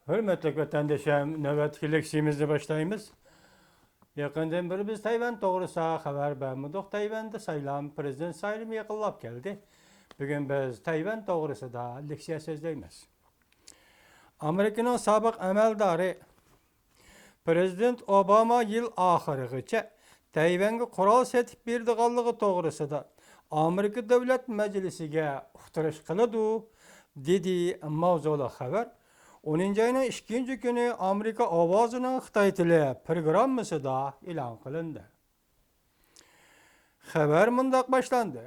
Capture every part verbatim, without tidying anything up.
ھۆرمەتلىك ۋەتەندىشىم، نۆۋەتتىكى لېكسىيىمىزنى باشلايمىز. يېقىندىن بېرى بىز تەيۋەن توغرىسىدا خەۋەر بەرمىدۇق. تەيۋەندە سايلام، پىرېزىدېنت سايلىمى يېقىنلاپ كەلدى. بۈگۈن بىز تەيۋەن توغرىسىدا لېكسىيە سۆزلەيمىز. ئامېرىكىنىڭ سابىق ئەمەلدارى پىرېزىدېنت ئوباما يىل ئاخىرىغىچە تەيۋەنگە قورال سېتىپ بېرىدىغانلىقى توغرىسىدا ئامېرىكا دۆلەت مەجلىسىگە ئۇقتۇرۇش قىلىدۇ، دېدى ماۋزۇلۇق خەۋەر ئونىنچى ئاينىڭ ئىككىنچى كۈنى ئامېرىكا ئاۋازىنىڭ خىتاي تىلى پروگراممىسىدا ئېلان قىلىندى. خەۋەر مۇنداق باشلاندى.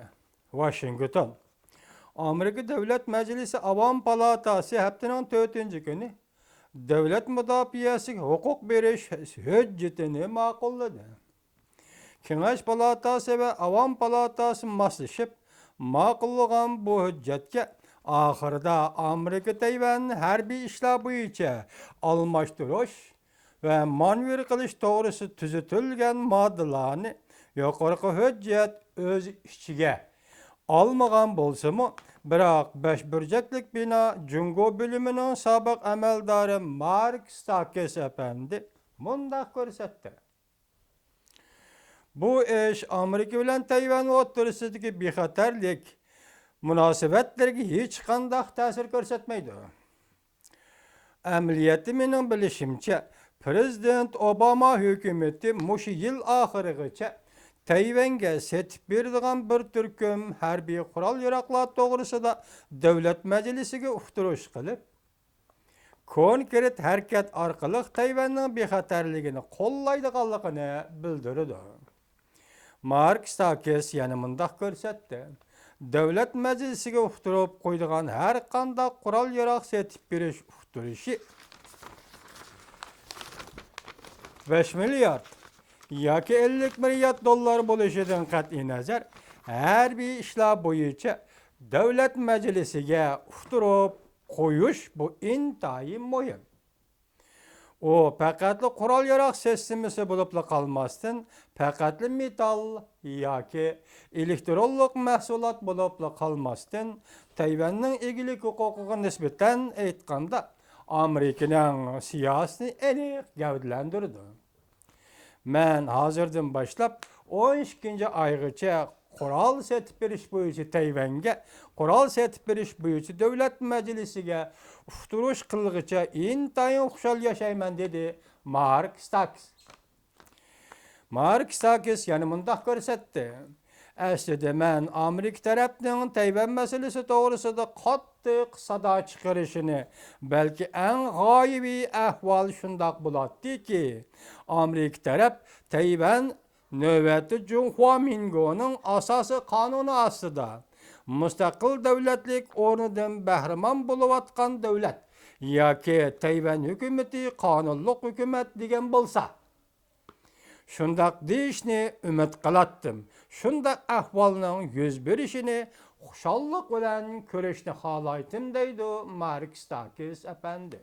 ۋاشىنگتون. ئامېرىكا دۆلەت مەجلىسى ئاۋام پالاتاسى ھەپتىنىڭ تۆتىنچى كۈنى دۆلەت مۇداپىئەسىگە ھوقۇق بېرىش ھۆججىتىنى ماقۇللىدى. كېڭەش پالاتاسى ۋە ئاۋام پالاتاسى ماسلىشىپ ماقۇللىغان بۇ ھۆججەتكە ئاخىرىدا ئامېرىكا تەيۋەن ھەربىي ئىشلار بويىچە ئالماشتۇرۇش ۋە مانېۋىر قىلىش توغرىسىدا تۈزىتىلگەن ماددىلارنى يۇقىرىقى ھۆججەت ئۆز ئىچىگە ئالمىغان بولسىمۇ، بىراق بەش بۇرجەكلىك بىنا جۇڭگو بۆلۈمىنىڭ سابىق ئەمەلدارى مارك ستاكىس ئەپەندى مۇنداق كۆرسەتتى. بۇ ئىش ئامېرىكا بىلەن تەيۋەن ئوتتۇرىسىدىكى بىخەتەرلىك مۇناسىۋەتلىرىگە ھېچقانداق تەسىر كۆرسەتمەيدۇ. ئەمەلىيەتتە مېنىڭ بىلىشىمچە، پىرېزىدېنت ئوباما ھۆكۈمىتى مۇشۇ يىل ئاخىرىغىچە تەيۋەنگە سېتىپ بېرىدىغان بىر تۈركۈم ھەربىي قورال-ياراغلار توغرىسىدا دۆلەت مەجلىسىگە ئۇقتۇرۇش قىلىپ، كونكرېت ھەرىكەت ئارقىلىق تەيۋەننىڭ بىخەتەرلىكىنى قوللايدىغانلىقىنى بىلدۈرىدۇ. مارك ستاكىس يەنە مۇنداق كۆرسەتتى: دۆلەت مەجلىسىگە ئۇقتۇرۇپ قويىدىغان ھەر قانداق قورال-ياراغ سېتىپ بېرىش ئۇقتۇرۇشى بەش مىليارد ياكى ئەللىك مىليارد دوللار بولۇشىدىن قەتئىينەزەر، ھەربىي ئىشلار بويىچە دۆلەت مەجلىسىگە ئۇقتۇرۇپ قويۇش بۇ ئىنتايىن مۇھىم. ئۇ پەقەتلا قورال-ياراغ سىستېمىسى بولۇپلا قالماستىن، پەقەتلا مېتال ياكى ئېلېكترونلۇق مەھسۇلات بولۇپلا قالماستىن، تەيۋەننىڭ ئىگىلىك ھوقۇقىغا نىسبەتەن ئېيتقاندا، ئامېرىكىنىڭ سىياسىتىنى ئېنىق گەۋدىلەندۈرىدۇ. مەن ھازىردىن باشلاپ ئون ئىككىنچى ئايغىچە قورال سېتىپ بېرىش بويىچە تەيۋەنگە قورال سېتىپ بېرىش بويىچە دۆلەت مەجلىسىگە ئۇقتۇرۇش قىلغىچە ئىنتايىن خۇشال ياشايمەن، دېدى مارك ستاكس. مارك ستاكس يەنە مۇنداق كۆرسەتتى: ئەسلىدە مەن ئامېرىكا تەرەپنىڭ تەيۋەن مەسىلىسى توغرىسىدا قاتتىق سادا چىقىرىشىنى، بەلكى ئەڭ غايىۋى ئەھۋال شۇنداق بولاتتىكى، ئامېرىكا تەرەپ تەيۋەن نۆۋەتتە جۇڭخۇا مىنگونىڭ ئاساسىي قانۇنى ئاستىدا مۇستەقىل دۆلەتلىك ئورنىدىن بەھرىمەن بولۇۋاتقان دۆلەت ياكى تەيۋەن ھۆكۈمىتى قانۇنلۇق ھۆكۈمەت دېگەن بولسا، شۇنداق دېيىشنى ئۈمىد قىلاتتىم. شۇنداق ئەھۋالنىڭ يۈز بېرىشىنى خۇشاللىق بىلەن كۆرۈشنى خالايتتىم، دەيدۇ مارك ستاكىس ئەپەندى.